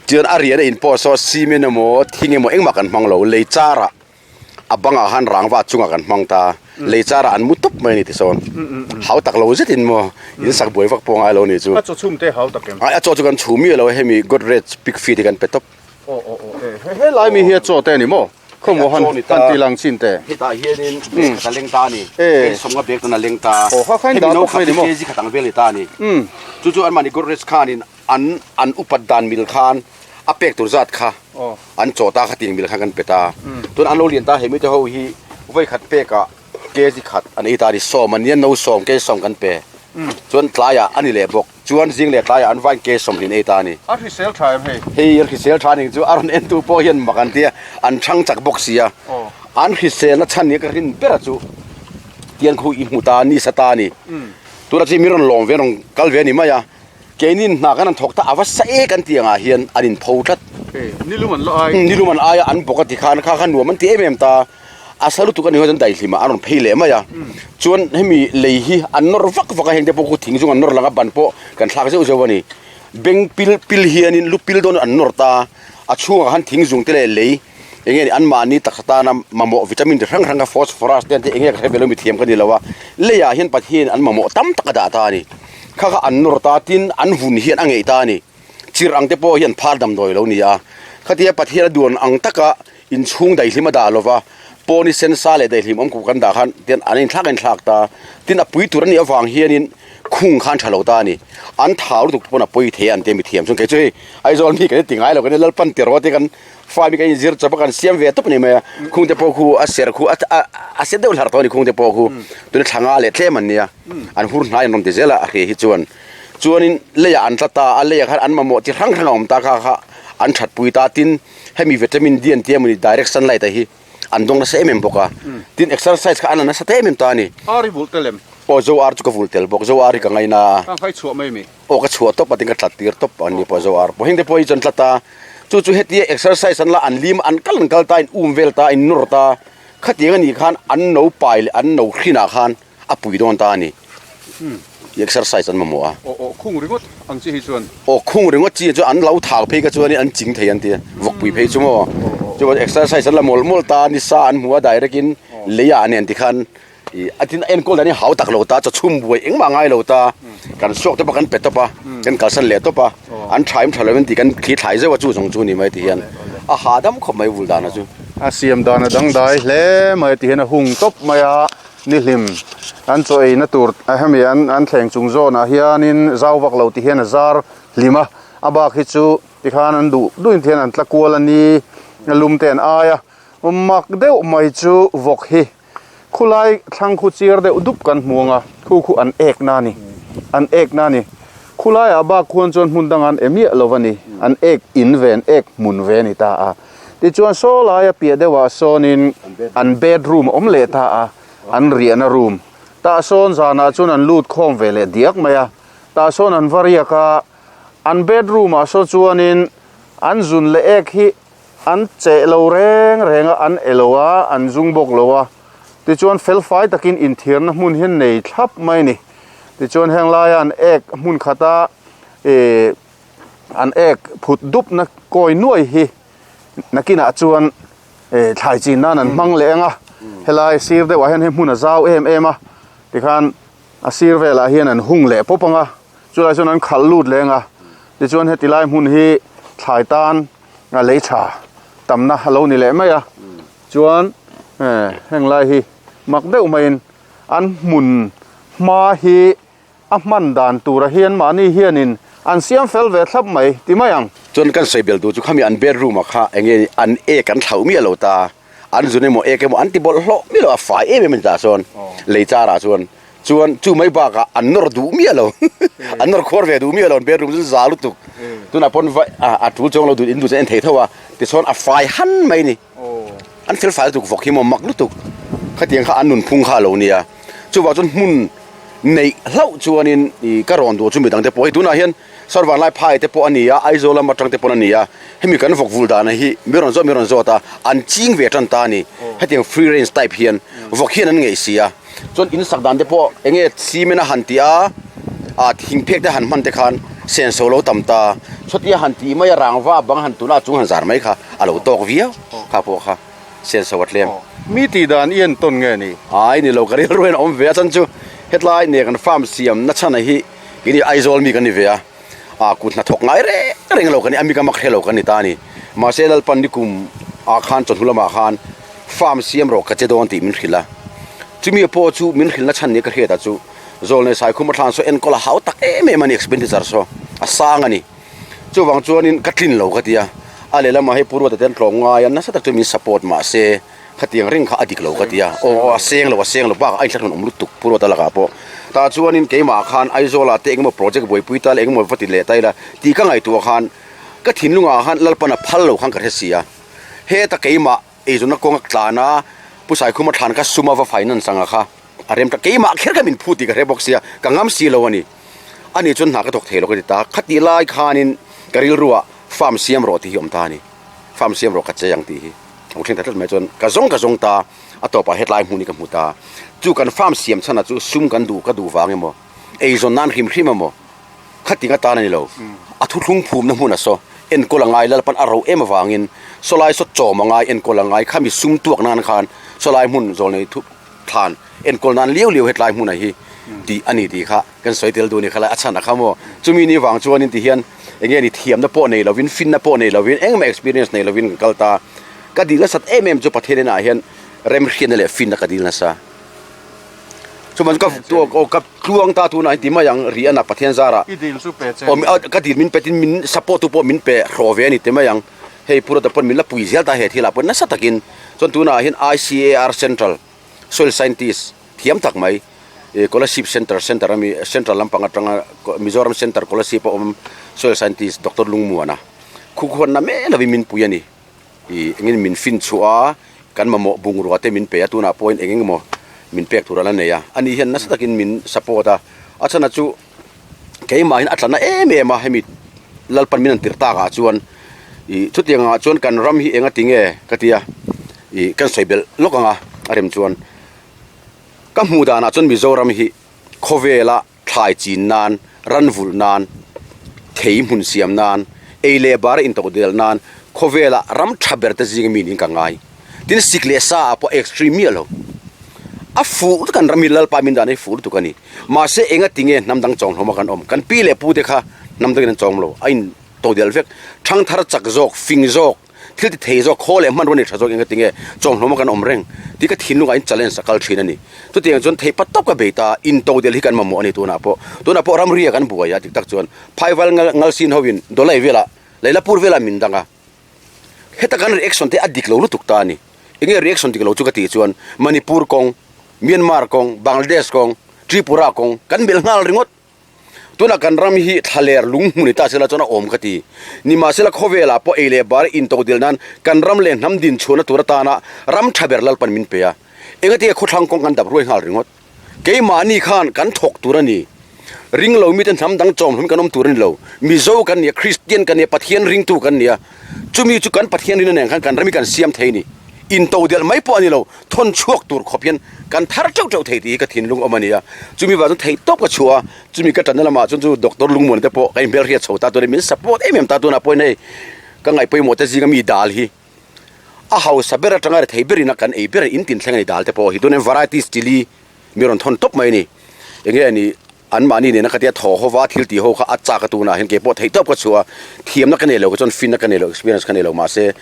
Chuan a rian a in pawh saw cement emaw thing emaw engmah kan hmang lo lei char ah a bangah khan rangva chungah kan hmang ta lei char ah an mu tawp mai a ni tisawn hau tak lo zetin maw in sak buai vak pawh ngai lo a ni chu. A chaw chhum te hau tak em? Ai a chaw chu kan chhum miah lo a hemi Godrej pig feed hi kan pe tawp. Aw aw aw e helai mi hi a chaw te a ni maw? Khawmaw han han ti lang chin te. Hetah hianin bag khat a leng ta a ni. Kei sawmnga bag chuan a leng ta. Aw kha khain dah tawp mai ni maw? Hemi no khat hi kg khat ang vel ni ta a ni. Chu chu anmahni Godrej khanin an an upat dan mil khan a pek tur zat kha an chaw ta kha tiang mil khan kan pe ta. Chuan an lo lian ta hemi te ho hi vawi khat pekah kg khat an ei ta a ni. Sawm an nia no sawm kg sawm kan pe. Chuan tlaiah a ni leh bawk. Chuan zing leh tlaiah an vain ke sawmhnih an ei ta a ni. A hrisel tha em hei? Hei an hrisel tha ning chu a rawn entu pawh hian mak an tia, an chhang chak bawk sia. An hriselna chhan nia ka rin bera chu tiang khu i hmu ta ni sa ta a ni. Tunah chuan mi rawn lawm ve rawn kal ve a ni mai a, keinin hna kan han thawk ta a va sa ek an tih angah hian an inpho tlat. Nilum an la ai. Nilum an ai a, an bawk a ti khan kha kha nuam an ti em em ta. A sa lutuk a ni chuan daihlim ah a rawn phei leh mai a, chuan hemi lei hi an nawr vak vak a, heng te pawh khu thing zung an nawr lang a, ban pawh kan thlak zeuh zeuh a ni. Beng pil pil hianin lu pil dawn an nawr ta, a chhungah khan thing zung te leh lei eng nge ni anmahni taksa tana mamawh vitamin chi hrang hrang kha phosphorus te an tih eng nge ka hre ve lo mithiam ka ni lo a, leiah hian Pathian an mamawh tam tak a dah ta a ni. Kha kha an nawr ta tin an vun hian a ngeih ta a ni. Chirh ang te pawh hian phar damdawi lo ni a, khatia Pathian a duan ang taka inchhung daihlim a dah lova, pawni sen sa leh daihlim awm kawp kan dah khan tian an inthlak a inthlak ta, tin a pui tur a nih avang hianin khung khan tha lo ta a ni. An thau lutuk pawn a pawi thei a an tia mithiam chuan kei chu hei Aizawl mi kan ti ngai lo kan Lalpan ti rawh te kan fa mi kan inzir chawp a kan siam ve tawp a ni mai a, khung te pawh khu a ser khu a set deuh hlar tawh a ni khung te pawh khu tuna thla nga leh tlem an nia an hur hnai an rawn ti zel a a hria hi chuan. Chuanin leiah an tla ta a, leiah khan an mamawh chi hrang hrang a awm ta kha kha an thatpui ta tin hemi vitamin D an tia mawni direct sunlight ah hi an dawng nasa em em bawk a, tin exercise kha an la nasa ta em em ta a ni. Ar i vulh tel em? Aw zo ar chu ka vulh tel bawk, zo ar hi ka ngaina a. Ka nghai chhuah mai mi? Aw ka chhuah tawp a tin ka tlat tir tawp a ni pawh zo ar pawh heng te pawh hi chuan tlat a, chu chu hetia exercise an la an lim an kal an kal ta in um vel ta in nawr ta khatiang a nih khan an no pai leh an no hrinah khan a pui dawn ta a ni. Exercise an mamawh a. Aw aw khung ringawt ang chi hi chuan. Aw khung ringawt chi chu an lo thau phei kha chuan an ching thei an ti a, vawkpui phei chu maw. Chuan exercise an la mawlh mawlh ta ni sa an hmu a direct in lei ah nen ti khan ih a tin a enkawl dan hi hau tak lo ta chaw chhum buai engmah ngai lo ta kan suak te pawh kan pe tawp a kan kalsan leh tawp a an tha em tha lo em tih kan thli thlai zeuh a chu zawng chu ni mai ti hian a hahdam khawp mai vul dan a chu. A siam dan a dangdai hle mai ti hian a hung tawp mai a. Nihlim an chaw eina tur hemi an an thleng chung zawnah hianin zau vak lo ti hian a zar hlim a, a bak hi chu tikhan an duh duhin ti hian an tla kual a ni, a lum te an ai a, mak deuh mai chu vawk hi khulai thlang khu chiar deuh dup kan hmu ang a, khu khu an ek na a ni, an ek na a ni, khulaiah bak khuan chuan hmun dangah an e miah lo a ni, an ek in ve an ek hmun ve a ni ta a. Tichuan saw laia piah deuhah sawnin an bedroom a awm leh ta a, an riahna room. Tah sawn zanah chuan an lut khawm ve leh diak mai a, tah sawn an va riak a, an bedroom ah saw chuanin an zun leh ek hi an cheh lo reng reng a, an e lo a, an zung bawk lo a. Tichuan felfai takin inthiarna hmun hi an nei thlap mai a ni. Tichuan heng laia an ek hmun khata ih An ek phut dup na kawi nuai hi nakinah chuan thlai chin nan an hmang leh ang a, helai sir deuhah hian hei hmun a zau em em a, tikhan a sir velah hian an hung leh pawp ang a, chulai chuan an khalh lut leh ang a, tichuan heti lai hmun hi thlai tan a lei tha tamna a lo ni leh mai a, chuan heng lai hi mak deuh maiin an hmun hma hi. A hman dan tura hian mahni hianin an siam fel ve thlap mai ti mai ang. Chuan kan sawi bel duh chu khami an bedroom ah kha enge an ek an thlauh miah lo ta, an zun emaw ek emaw an ti bawlhhlawh miah lo a fai em em a ni tah chuan lei char ah chuan chuan chu mai bakah an nawr duh miah lo an nawr khuar ve duh miah lo an bedroom chu za lutuk tunah pawn vai a tul chuang lo duh in duh chuan en thei tho a tichuan a fai han mai a ni. An fel fai lutuk vawk hi maw mak lutuk khatiang kha an nunphung kha a lo nia chuvang chuan hmun neih hlauh chuanin ih ka rawn duh chu midang te pawh hei tunah hian Sarvan lai phai te pawh a ni a Aizawl lama tang te pawh a ni a hemi kan vawk vul dan hi mi rawn zawt mi rawn zawt a an ching ve tan ta a ni hetiang free range type hian vawk hian an ngeih si a chuan in sak dan te pawh eng nge cement a han tih a ah thing phek te han hman te khan. Senso lo tam ta. Chutia han tih mai a rangva bang han tuna chung han zar mai kha a lo tawk viau kha pawh kha senso a tlem. Mi tih dan i entawn nge ni? Ai ni lo ka rilru hian a awm ve a chan chu hetlai nen kan farm siam na chhan a hi keini Aizawl mi kan ni ve a, ah kut hnathawk ngai reng reng lo kan ni a mi ka mak hre lo kan ni ta a ni. Mahse Lalpan nikum ah khan chawhnu lamah khan farm siam rawh ka che dawn tih min hrilh a, chumi pawh chu min hrilh na chhan ni ka hriat ah chu Zawlnei Saikhum a thlan saw enkawl a hau tak em em a ni, expenditure saw a sang a ni. Chuvang chuanin ka tlin lo ka ti a, a lehlamah hei Pu Ruata te an tlawm ngai a, nasa tak chuan min support mahse khatiang reng kha a dik lo ka ti a, aw aw a seng lo a seng lo bakah a inthlahrun awm lutuk Pu Ruata lakah pawh. Tah chuanin keimah khan Aizawlah te engemaw project buaipui ta la engemaw va ti leh ta ila tih ka ngaihtuah khan ka thinlungah khan Lalpan a phal lo khan ka hre si a, heta keimah Eizawnna kawnga tlan a, Pu Saikhuma thlan kha suma va finance anga kha a rem ta. Keimah kher kha min phu tih ka hre bawk sia, ka ngam si lo a ni. Ani chuan hna ka thawk thei lo ka ti ta. Khatih lai khanin ka rilruah farm siam rawh tih hi awm ta a ni. Farm siam rawh ka che ang tih hi a lo thleng ta tlat mai chuan ka zawng ka zawng ta, a tawpah hetlai hmun hi ka hmu ta. Chu kan farm siam chhanah chu sum kan duh ka duh vang emaw, eizawn nan hrim hrim emaw, Khating atan a ni lo. A thuthlung phumna hmun a saw. Enkawl a ngai, Lalpan a ro em avangin sawlai saw chawm a ngai, enkawl a ngai. Khami sum tuak nan khan sawlai hmun zawlnei thu thlan enkawl nan liau liau hetlai hmun a hi tih a ni tih kha kan sawi tel duh a ni. Khalai a chhan a kha maw? Chumi ni vang chuanin ti hian enge ni thiamna pawh nei lovin, finna pawh nei lovin, engmah experience nei lovin kan kal ta. Ka dil nasat em em chu Pathian inah hian remhriatna leh finna ka dil nasa. Chuman ka ka tluang ta tunah hian ti mai ang ri a na Pathian zarah I dil chu pe che aw ka dil min pe tin min support tu pawh min pe hraw ve a ni ti mai ang hei Pu Rawta pawn min la pui zel ta he thilah pawh nasa takin chuan tunah hian ICAR Central Soil Scientist thiam tak mai ih Kolasib Center Center ami Central lampang atanga Mizoram Center Kolasib a awm Soil Scientist Doctor Lungmuana khukhuanna mek lovin min pui a ni. Ih engin min fin chhuah a, kan mamawh bungrua te min pe a, tunah pawhin eng eng emaw min pek tur a la nei a, ani hian nasa takin min support a, a chhan a chu keimahin a tla na em em a, hemi Lalpan min an tir tak ah chuan ih chutiang ah chuan kan ram hi enga tinge ka ti a, ih kan sawi belh lawk ang a, a rem chuan ka hmuh danah chuan Mizoram hi khawvela thlai chin nan, ran vulh nan, thei hmun siam nan, ei leh bar intoh del nan khawvela ram tha ber te zinga mi niin ka ngai. Tin, sik leh sa ah pawh extreme miah lo. A fuh lutuk kan ram hi Lalpa min dan hi fuh lutuk a ni. Mahse enga tinge hnam dang chawng hlawm a kan awm. Kan pi leh pu te kha hnam dangin an chawng lo, a intoh del vek. Thangthar chak zawk, fing zawk. Thil ti thei zawk khaw leh hmanrua nei tha zawk enga tinge chawmhlawma kan awm reng tih ka thinlungah in challenge a kal thin a ni. Chutiang chuan theih pat tawp ka bei ta, in to del hi kan mamawh a ni tunah pawh. Tunah pawh ramria kan buai a dik tak chuan phaival ngal ngalsin hoin Dolai velah Leilapur velah min dang a. Heta kan reaction te a dik lo lutuk ta a ni. Enge reaction dik lo chu ka tih chuan Manipur kawng, Myanmar kawng, Bangladesh kawng, Tripura kawng kan melh nghal ringawt. Tuna kan ram hi thlaler lung hmun ni ta sela chuan a awm ka ti. Nimahsela khawvelah pawh ei leh bar into dil nan kan ram leh hnam din chhuahna tur atana ram tha ber Lalpan min pe a. Engati nge khawthlang kawng kan dap ruai nghal ringawt? Keimahni khan kan thawk tur a ni. Ring lo mite hnam dang chawm hlum kan awm tur a ni lo. Mizo kan ni a, Kristian kan ni a, Pathian ringtu kan ni a. Chumi chu kan Pathian rinna nen khan kan ram hi kan siam thei a ni. Into delh mai pawh a ni lo, thawn chhuak tur khawp hian kan thar teuh teuh thei tih hi ka thinlung awm a ni a. Chumi vang chuan theih tawp ka chhuah a, chumi ka tanna lamah chuan chu Doctor Lungmuana te pawh ka inhmelhriat chho ta turin min support em em ta tunah pawhin hei ka ngaihpawimawh te zinga mi dal hi a hausa ber atanga rethei berin a kan ei ber in tin thleng a ni dal te pawh hi tunah hian varieties chilli mi rawn thawn tawp mai a ni. Enge a nih? Anmahni nena ka tia thaw ho va thil tih ho kha a chak a tunah hian keipawh theih tawp ka chhuah a, thiamna ka nei lo ka chuan finna ka nei lo experience ka nei lo mahse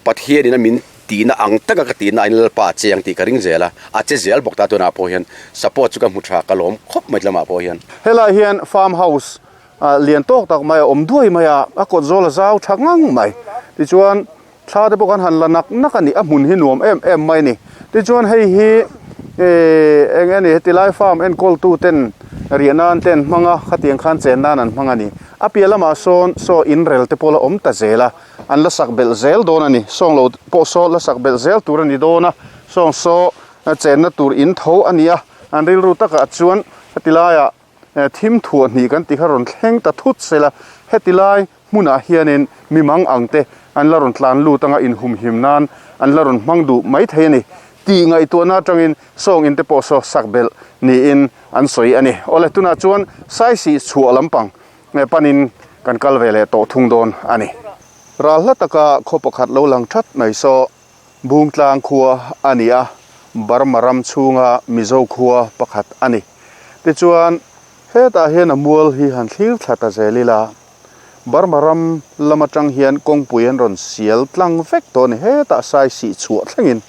Pathianin a min tihna ang taka ka tihna in Lalpa a che ang tih ka ring zel a, a che zel bawk ta tunah pawh hian support chu ka hmu tha ka lawm khawp mai lamah pawh hian. Helai hian farm house lian tawk tak mai a awm duai mai a, a kawt zawl a zau tha ngang mai. Tichuan Thla te pawh kan han la nak nak a ni, a hmun hi nuam em em mai a ni. Tichuan hei hi ih eng nge ni heti lai farm enkawl tu ten riah nan te an hmang a, khatiang khan chen nan an hmang a ni. A piah lamah sawn saw in rel te pawh la awm ta zel a, an la sak belh zel dawn a ni. Sawng lo pawh saw la sak belh zel tur a ni dawn a, sawng saw chenna tur in tho a ni a, an rilru takah chuan heti laiah thim thuah hnih kan tih kha rawn thleng ta thut sela, heti lai hmunah hianin mi mang ang te an la rawn tlan lut anga inhumhim nan an la rawn hmang duh mai thei a ni tih ngaihtuahna atangin sawng in te pawh saw sak belh niin an sawi a ni. Awle tunah chuan Saisih chhuah lampang panin kan kal ve leh tawh thung dawn a ni. Ral hla taka khaw pakhat lo lang that mai saw Bungtlang khua a ni a, Burma ram chhunga Mizo khua pakhat a ni. Tichuan, hetah hian a mual hi han thlir thla ta zel ila, Burma ram lam atang hian kawngpui an rawn sial tlang vek tawh a ni. Hetah sai sih chhuah thlengin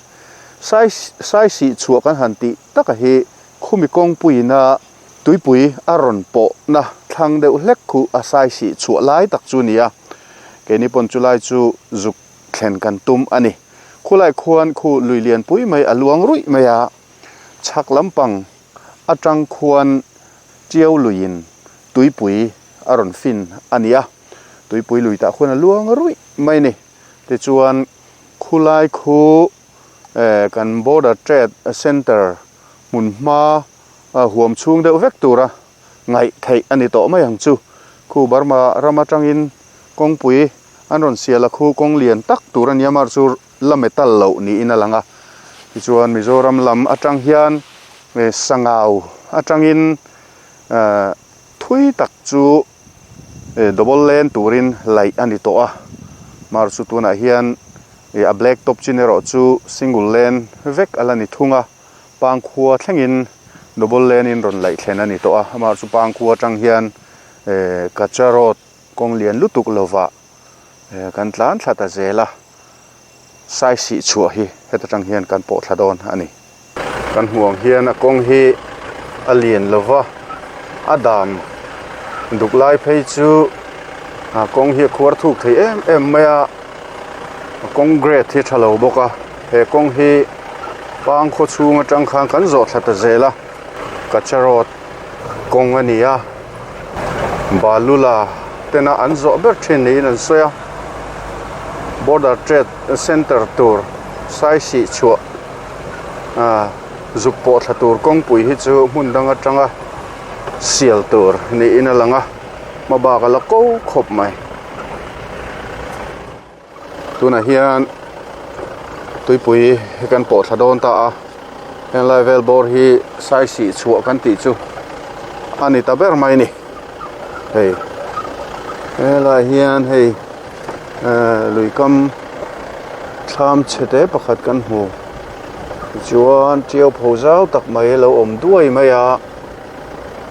sai sai sih chhuah kan han tih taka hi khumi kawngpuiina tuipui a rawn pawhna thlang deuh hlek khu a sai sih chhuah lai tak chu a ni a. Keini pawn chulai chu zuk thlen kan tum a ni. Khulai khuan khu lui lianpui mai a luang ruih mai a, chhak lampang atang khuan Tiau luiin tuipui a rawn fin a ni a, tuipui lui tah khuan a luang ruih mai a ni. Tichuan khulai khu eh kan Border Trade Centre hmun hma huam chhung deuh vek tura ngaih theih a ni tawh mai ang chu. Khu Burma ram atangin kawngpui an rawn sial a, khu kawng lian tak tur a nia mar chu la metal loh niin a lang a. Tichuan Mizoram lam atang hian Sangau atangin thui tak chu double lane turin laih a ni tawh a, mar chu tunah hian a black top chin erawh chu single lane vek a la ni thung a, Pangkhua thlengin double lane in rawn laih thlen a ni tawh a, mar chu Pangkhua atang hian kacha road kawng lian lutuk lovah kan tlan thla ta zel a, sai sih chhuah hi heta tang hian kan pawh thla dawn a ni. Kan hmuh ang hian a kawng hi a lian lo va, a dan duk lai phei chu a kawng hi a khuar thuk thei em em mai a, a kawng grade hi a tha lo bawk a, he kawng hi pang khaw chhung atang khan kan zawh thla ta zel a, kacha road kawng a ni a, balula tena an zawh ber thin niin an sawi a, border trade center tur sai sih chhuah. Ah zuk pawh thla tur kawngpui hi chu hmun dang atanga sial tur niin a lang a hma bak a la ko khawp mai tunah hian tuipui kan pawh thla dawn ta a henglai vel bawr hi sai sih chhuah kan tih chu a ni ta ber mai a ni hei helaiah hian hei. Ehh lui kam thlam chhe te pakhat kan hmu tichuan tiau pho zau tak mai a lo awm duai mai a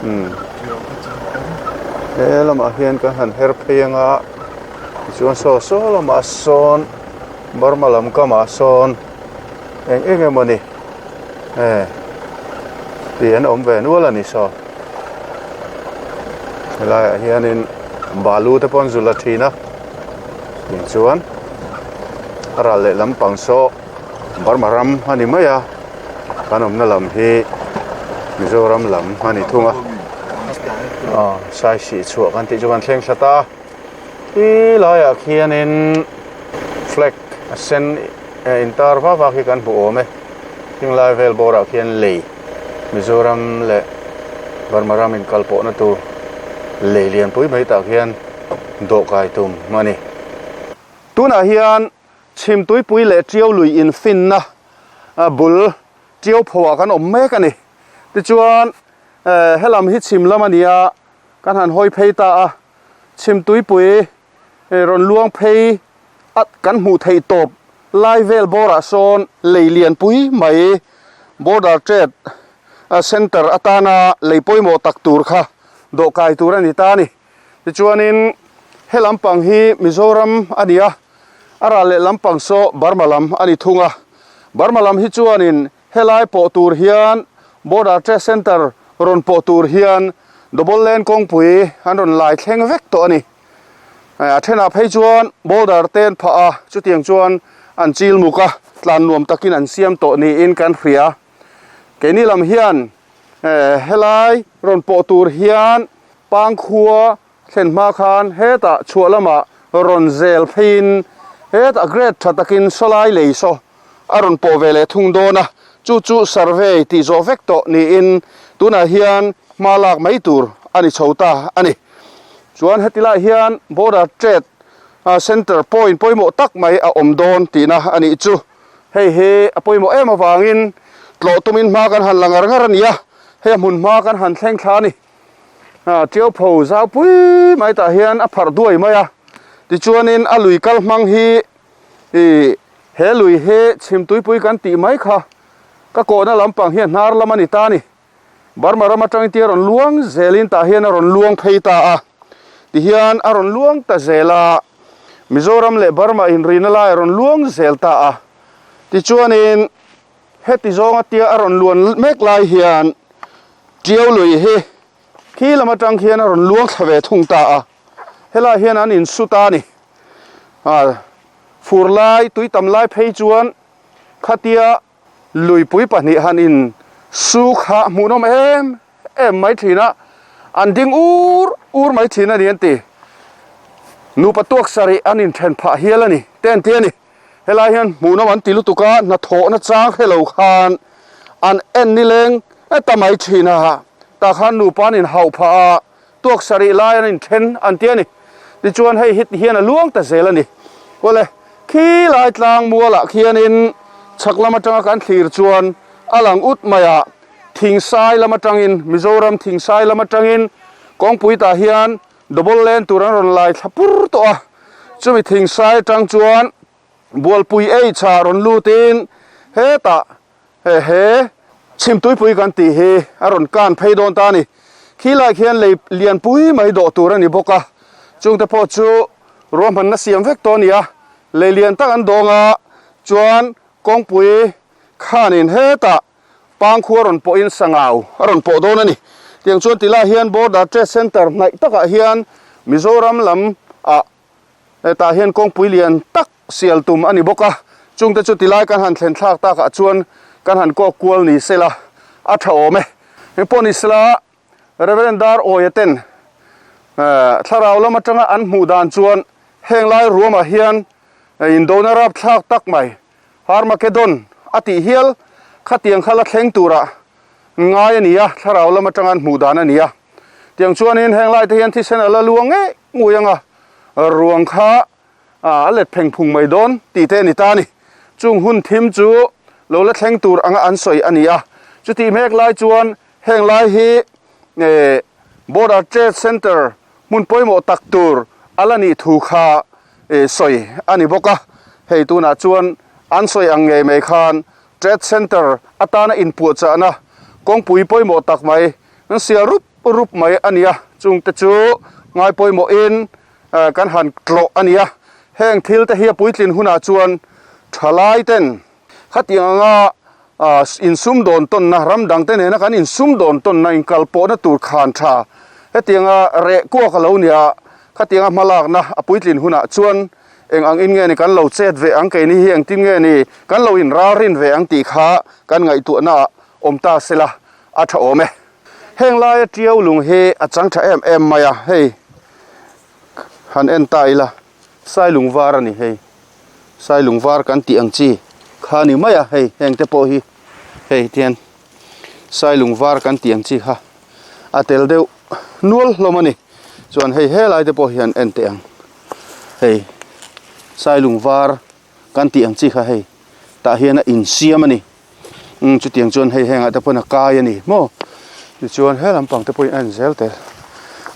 umm he lamah hian kan han her phei anga tichuan saw saw lamah sawn Burma lam kamah sawn eng eng emawni eh tih an awm ve nual a ni saw helaiah hianin balu te pawh an zu la thin a tichuan a ral leh lampang saw Burma ram a ni mai a kan awmna lam hi Mizoram lam a ni thung a aw sai sih chhuah kan tih chu kan thleng thla ta a ti laiah khianin flag a sen intar vak vak hi kan hmu awm e heng lai vel bawrah khian lei Mizoram leh Burma ram inkal pawhna tur lei lianpui mai tah khian dawhkai tum a ni. Tunah hian Chhimtuipui leh Tiau lui infinna bul Tiau phoah kan awm mek a ni. Tichuan helam hi chhim lam a ni a, kan han hawi phei ta a, Chhimtuipui rawn luang phei a kan hmuh theih tawp lai vel bawrah sawn lei lianpui mai border trade center atana lei pawimawh tak tur kha dawhkai tur a ni ta a ni. Tichuanin he lampang hi Mizoram a ni a, a ral leh lampang saw Burma lam a ni thung a. Burma lam hi chuanin helai pawh tur hian border trade center rawn pawh tur hian double lane kawngpui an rawn lai thleng vek tawh a ni. A thenah phei chuan boulder te an phah a, chutiang chuan an chil muk a, tlan nuam takin an siam tawh niin kan hria. Keini lam hian helai rawn pawh tur hian Pangkhua thlen hma khan hetah chhuah lamah rawn zel pheiin hetah grade tha takin sawlai lei saw a rawn pawh ve leh thung dawn a, chu chu survey tih zawh vek tawh niin tunah hian hma lak mai tur a ni chho ta a ni. Chuan heti lai hian border trade center point pawimawh tak mai a awm dawn tihna a nih chu. Hei hi a pawimawh em avangin tlawh tumin hma kan han la ngar ngar a ni a, hei a hmun hma kan han thleng thla a ni. Tiaupho zau pui mai tah hian a pharh duai mai a, tichuanin a lui kal hmang hi ih he lui hi chhimtuipui kan tih mai kha ka kawhna lampang hi a hnar lam a ni ta a ni. Burma ram atangin tia rawn luang zelin tah hian a rawn luang phei ta a, tihian a rawn luang ta zel a, Mizoram leh Burma inrina lai a rawn luang zel ta a, tichuanin heti zawnga tia a rawn luan mek lai hian Tiau lui hi khi lam atang khian a rawn luang thla ve thung ta a, helaiah hian an insu ta a ni. Fur lai tui tam lai phei chuan khatia Luipui pahnih han in su kha hmuhnawm em em mai thin a, an ding ur ur mai thin a ni an ti. Nupa tuak sarih an inthen phah hial a ni te an ti a ni. Helai hian hmuhnawm an ti lutuk a, hnathawhna chang hre lo khan an en nileng ta mai thin a, tah khan nupa an inhauh phah a, Tuak sarih lai an inthen an ti a ni. Tichuan hei hi hian a luang ta zel a ni. Awle, khi lai tlang mualah khianin chhak lam atanga kan thlir chuan a lang ut mai a, Thingsai lam atangin, Mizoram Thingsai lam atangin kawngpui tah hian double lane tur an rawn lai thla pur tawh a. Chumi Thingsai atang chuan Bualpui H-ah rawn lutin hetah He he chhimtuipui kan tih hi a rawn kan phei dawn ta a ni. Khi lai khian lei lianpui mai dawh tur a ni bawk a, chungte pawh chu ruahmanna siam vek tawh a ni a, lei lian tak an dawng a, chuan kawngpui khanin hetah pangkhua rawn pawhin sangau a rawn pawh dawn a ni. Tiang chuan tilai hian Border Trade Centre hnaih takah hian Mizoram lam ah Hetah hian kawngpui lian tak sial tum a ni bawk a, chungte chu tilai kan han thlen thlak takah chuan kan han kawk kual ni sela a tha awm e. Engpawh ni sela Reverend Dar Awia ten thlarau lam atanga an hmuh dan chuan heng lai ruamah hian indona rap thlak tak mai Harmageddon a tih hial khatiang kha la thleng turah ngai a ni a, thlarau lam atanga an hmuh dan a ni a. Tiang chuanin heng laite hian thisen a la luang ngei ngui ang a, ruang kha a let pheng phung mai dawn tih te a ni ta a ni. Chung hun thim chu lo la thleng tur anga an sawi a ni a. Chutih hmek lai chuan heng lai hi Border Trade Centre hmun pawimawh tak tur a la nih thu kha sawi a ni bawk a. Hei tunah chuan an sawi ang ngei mai khan Trade Centre atana inpuahchahna kawngpui pawimawh tak mai an sial rup rup mai a ni a, chungte chu ngai pawimawhin kan han tlawh a ni a. Heng thil te hi a puitlin hunah chuan thalai ten khatiang anga insum dawn tawnna, ram dang te nena kan insum dawn tawnna, inkalpawhna tur khan tha hetianga reh kuak a lo ni a, khatianga hmalakna a puitlin hunah chuan Eng ang in nge ni kan lo chet ve ang keini hi engtin nge ni kan lo in ralrin ve ang tih kha kan ngaihtuahna ah awm ta sela a tha awm e. Heng laia tiau lung hi a chang tha em em mai a, hei han en ta ila sailung var a ni hei, sailung var kan tih ang chi kha a ni mai a hei heng te pawh hi hei tian sailung var kan tih ang chi kha a tel deuh nual hlawm a ni chuan hei helai te pawh hian en teh ang. Hei sailung var kan tih ang chi kha hei tah hian a insiam a ni umm chutiang chuan hei hengah te pawhin a kai a ni maw tichuan he lampang te pawhin a en zel tel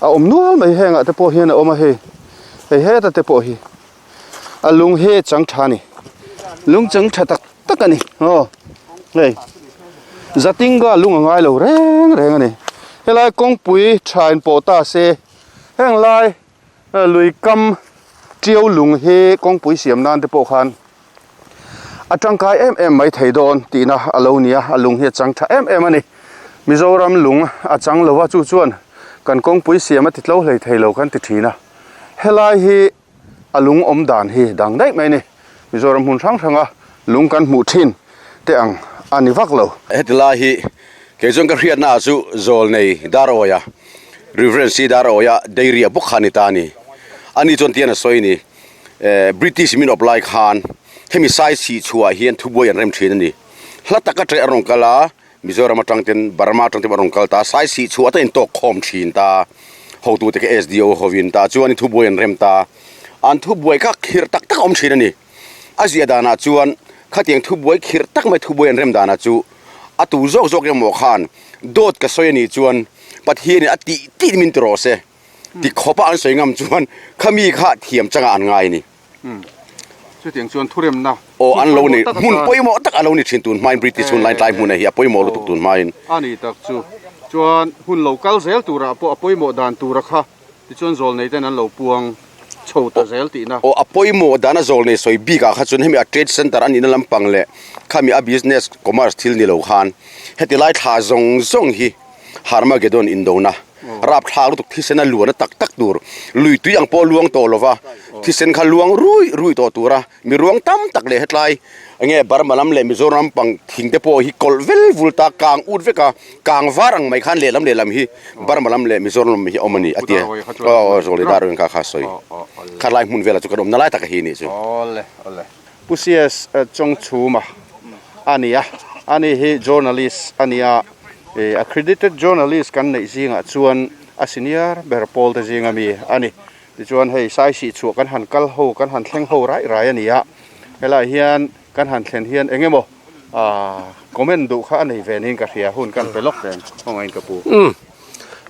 a awm nual mai hengah te pawh hian a awm a hei hei heta te pawh hi a lung hi chang tha a ni lung chang tha tak tak a ni aw hei zatinga lung a ngai lo reng reng a ni helai kawngpui tha in pawh ta se heng lai. Lui kam tiau lung hi kawngpui siam nan te pawh khan a tangkai em em mai thei dawn tihna a lo ni a, a lung hi a chang tha em em a ni. Mizoram lung a chang lo a, chu chuan kan kawngpui siam a ti tlo hlei thei lo kan ti thin a. Helai hi a lung awm dan hi dang daih mai a ni. Mizoram hmun hrang hranga lung kan hmuh thin te ang a ni vak lo. Heti lai hi kei chuan ka hriatna ah chu zawl nei Darawia, Reverend C Darawia dairy ah bawk kha a ni ta a ni. Ani chuan tian a sawi a ni, British min awp lai khan hemi sai chhih chhuah hian thubuai an rem thin a ni. Hla taka ṭeh a rawn kal a, Mizoram atang ten Burma atang te pawh a rawn kal ta, sai chhih chhuah te intawk khawm thin ta, hotute kha SDO hovin ta chuan thubuai an rem ta, an thubuai kha khirh tak tak a awm thin a ni. A ziah danah chuan khatiang thubuai khirh tak mai thubuai an rem danah chu a tu zawk zawk emaw khan dawt ka sawi a nih chuan. Pathianin a tih tih min ti rawh se ti khawpa an sawi ngam chuan khami kha thiam changah an ngai a ni. Chutiang chuan thuremna Aw an lo ni hmun pawimawh tak a lo ni thin tun hmain British hun lain tlai hmun a hi a pawimawh lutuk tun hmain. A ni tak chu chuan hun lo kal zel turah pawh a pawimawh dan tura kha Tichuan zawlnei ten an lo puang chho ta zel tihna. Aw a pawimawh dana zawlnei sawi bikah kha chuan hemi a trade centre a nihna lampang leh khami a business commerce thil ni lo khan heti lai thla zawng zawng hi Harmagedon indona rapthlak lutuk thisen a luana tak tak tur lui tui ang pawh luang tawh lova thisen kha luang rui rui tawh tura Mi ruang tam tak leh hetlai enge Burma lam leh Mizoram pang thing te pawh hi kawlh vel vul ta kang ut vek a, kang var ang mai khan lehlam lehlam hi Burma lam leh Mizoram lam hi a awm a ni a ti a, aw Zawlei dar eng kha kha sawi kha lai hmun velah chu kan awmna lai tak hi a nih chu. Awle awle. Pu CS Chawngchhuma a ni a, ani hi journalist a ni a, accredited journalist kan neih zingah chuan a senior ber pawl te zinga mi a ni. Tichuan hei Saisih chhuah kan han kal ho, kan han thleng ho rai rai a ni a, helaiah hian kan han thlen hian eng emaw aah comment duh kha a nei ve niin ka hria, hun kan pe lawk reng kawngaiin ka pu. Umm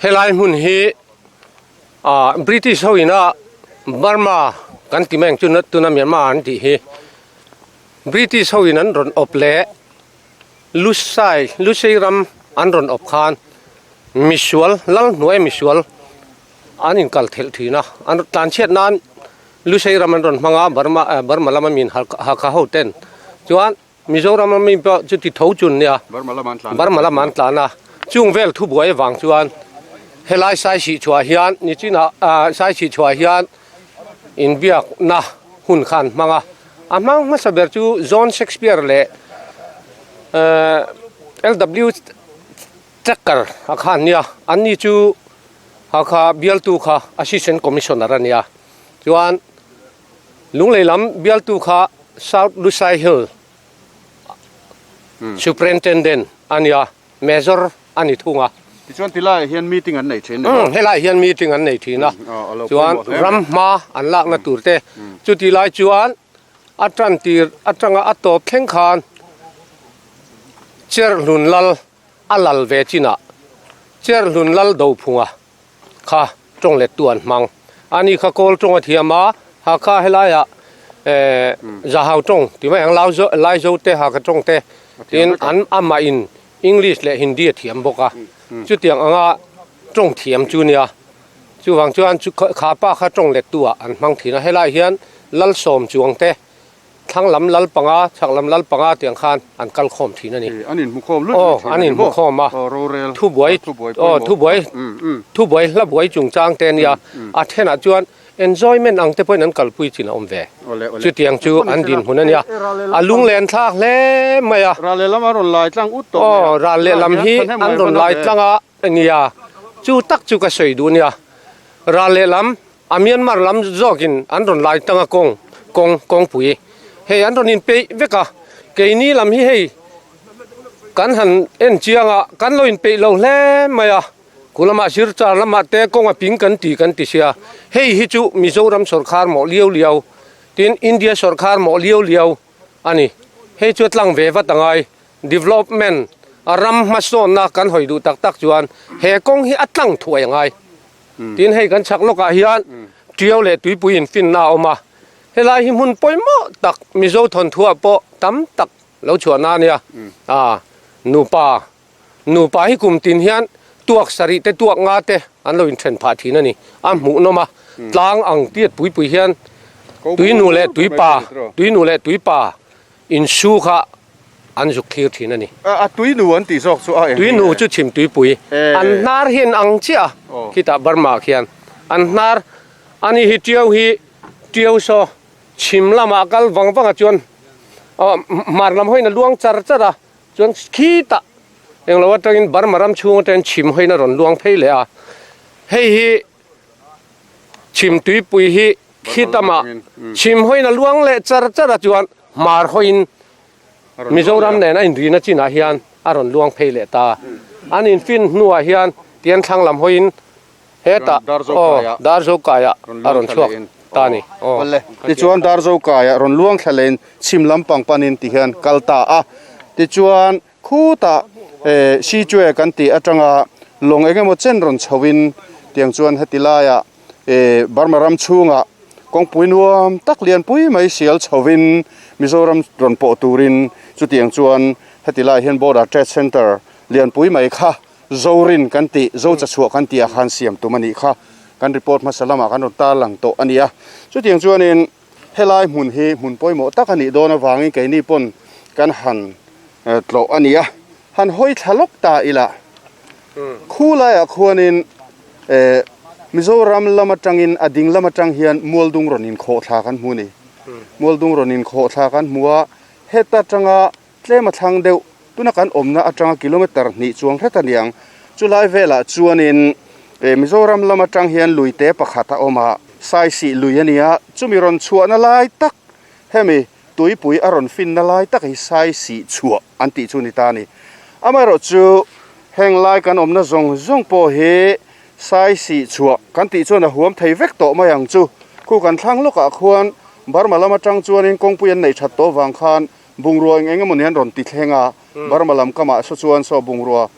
helai hmun hi aah British ho ina Burma kan ti mai ang chu tuna Myanmar an tih hi British ho in an rawn awp leh Lusai Lusei ram an rawn awp khan misual Lalhnuai misual An inkal thelh thin a, an tlanchhiat nan Lusei ram an rawn hmang a, Burma eh Burma lama min Hakha ho ten chuan Mizoram a mi pawh chuti tho chu an nia, Burma lama an tlan Burma lama an tlan a, chung vel thubuai avang chuan helai Saisih chhuah hian nichinah ah Saisih chhuah hian inbiakna hun kha an hmang a, a hmang hmasa ber chu John Shakespeare leh eh LW Tracker a kha an nia, an ni chu Hakha bialtu kha Assistant Commissioner a nia, chuan Lunglei lam bialtu kha South Lusai Hill Superintendent a nia, Major a ni thung a. Tichuan tilaiah hian meeting an nei thin ni maw? Helaiah hian meeting an nei thin a, chuan ram hma an lakna tur te, chuti lai chuan a tan tir atanga a tawp thleng khan Cherhlun lal a lal ve chinah Cherhlun lal Dophunga kha tawng lettu an hmang. Ani kha kawl tawng a thiam a, Hakha helaiah eh Zahau tawng ti mai ang Laizo te Hakha tawng te tin an amah in English leh Hindi a thiam bawk a. Chutiang anga tawng thiam chu nia. Chuvang chuan chu kha pa kha tawng lettu ah an hmang thin a. Helaiah hian Lalsawm Chuang te Thlang lam lal panga, chhak lam lal panga tiang khan an kal khawm thin a ni. An inhmu khawm lut lut thin a ni maw? Aw, an inhmu khawm a. Rorel, Thubuai, aw thubuai, thubuai hla buai chungchang te a nia. A thenah chuan enjoyment ang te pawhin an kalpui chin a awm ve. Chutiang chu an dinhmun a nia. A lunglen thlak hle mai a. Ral lehlam an rawn lai tlang ut tawh mai a. Aw, ral lehlam hi an rawn lai tlang a nia. Chu tak chu ka sawi duh a nia. Ral lehlam A Myanmar lam zawkin an rawn lai tang a kawng, kawng, kawngpui hei an rawn inpeih vek a, keini lam hi hei kan han en chiang a, kan lo inpeih lo hle mai a, ku lamah Sirchar lamah te kawng a ping kan ti kan ti sia, hei hi chu Mizoram sawrkhar mawh liau liau tin India sawrkhar mawh liau liau a ni, hei chu a tlang ve vat a ngai, development a ram hmasawnna kan hawi duh tak tak chuan he kawng hi a tlang thuai a ngai. Tin hei kan chhak lawkah hian Tiau leh Tuipui infinna a awm a, helai hi hmun pawimawh tak Mizo thawnthuah pawh tam tak lo chhuahna a nia. Aa nupa, nupa hi kum tin hian tuak sarih te tuak nga te an lo inthen phah thin a ni. A hmuhnawm a, tlang ang tiat pui pui hian Tuinu leh Tuipa, Tuinu leh Tuipa Insu kha an zuk thlir thin a ni. A tui nu an tih zawk chu a eng Tui nu chu chhim tuipui. An hnar hian ang chiah a, khitah Burma ah khian an hnar a ni hi Tiau hi Tiau saw chhim lamah kal vang vang a chuan hmar lam hawiin a luang char char a, chuan khitah englo atangin Burma ram chhung atangin chhim hawiin a rawn luang phei leh a, hei hi Chhim tuipui hi khi tamah chhim hawiin a luang leh char char a chuan hmar hawiin Mizoram nen a inrina chinah hian a rawn luang phei leh ta. An infin hnuah hian tian thlang lam hawiin hetah aw Darzo kaiah a rawn chhuak ta a ni. Awle tichuan Darzo kaiah rawn luang thla lehin chhim lampang panin tihian kal ta a. Tichuan Khutah Sichue kan tih atanga Lawng eng emaw chen rawn chhoin tiang chuan heti laiah eh Burma ram chhungah kawngpui nuam tak lianpui mai sial chhovin Mizoram rawn pawh turin chutiang chuan heti laiah hian Border Trade Centre lianpui mai kha Zorin kan tih, Zo chachhuah kan tih ah khan siam tum a nih kha kan report hmasa lamah kan rawn tarlang tawh a ni a. Chutiang chuanin helai hmun hi hmun pawimawh tak a nih dawn avangin keini pawn kan han tlawh a ni a. Han hawi thla lawk ta ila khu laiah khuanin Mizoram lam atangin a ding lam atang hian Mualdung rawn inkhawh thla kan hmu a ni. Mualdung rawn inkhawh thla kan hmu a, heta tanga Tlem a thlang deuh, tuna kan awmna atanga kilometre hnih chuang hret a niang. Chulai velah chuanin Mizoram lam atang hian luite pakhat a awm a, Saisih lui a ni a, chumi rawn chhuahna lai tak, hemi tuipui a rawn finna lai tak hi Saisih chhuah an tih chu ni ta a ni. Amaherawhchu heng lai kan awmna zawng zawng pawh hi Saisih chhuah kan tih chuan a huam thei vek tawh mai ang chu. Khu kan thlang lawkah khuan Burma lam atang chuanin kawngpui an neih that tawh vang khan Bungrua eng eng emaw ni an rawn ti thleng a, Burma lam kamah saw chuan saw bungrua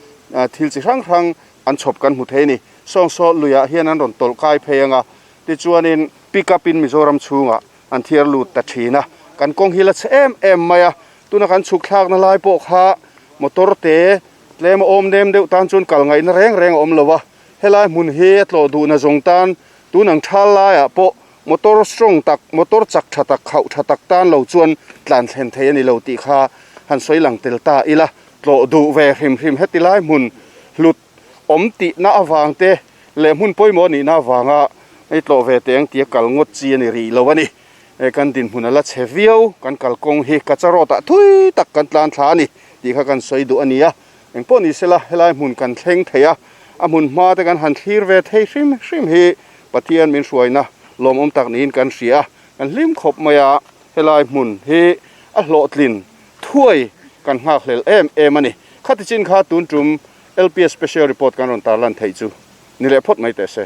thil chi hrang hrang an chhawp kan hmu thei a ni. Sawng saw luiah hian an rawn tawlh kai phei ang a, tichuanin pick up in Mizoram chhungah an thiar lut ta thin a. Kan kawng hi la chhe em em mai a, tuna kan chhuk thlakna lai pawh kha motor te tlem a awm nem deuh tan chuan kal ngaihna reng reng a awm lo a, helai hmun hi a tlawh duhna zawng tan tun ang thal laiah pawh Motor strong tak, motor chak tha tak, khauh tha tak tan lo chuan tlan thlen thei a ni lo tih kha han sawi lang tel ta ila, tlawh duh ve hrim hrim heti lai hmun hlut awm tihna avang te leh hmun pawimawh nihna avanga hei tlawh ve teh ang tia kal ngawt chi a ni rih lo a ni. Kan dinhmun a la chhe viau, kan kalkawng hi kacha road ah thui tak kan tlan thla a ni tih kha kan sawi duh a ni a. Engpawh ni sela helai hmun kan thleng thei a, a hmun hma te kan han thlir ve thei hrim hrim hi Pathian min hruaina lawmawm tak niin kan hria a, kan hlim khawp mai a, helai hmun hi a hlawhtlin thuai kan nghakhlel em em a ni. Khati chin kha tun tum LPS Special Report kan rawn tarlan theih chu ni leh phawt mai teh se.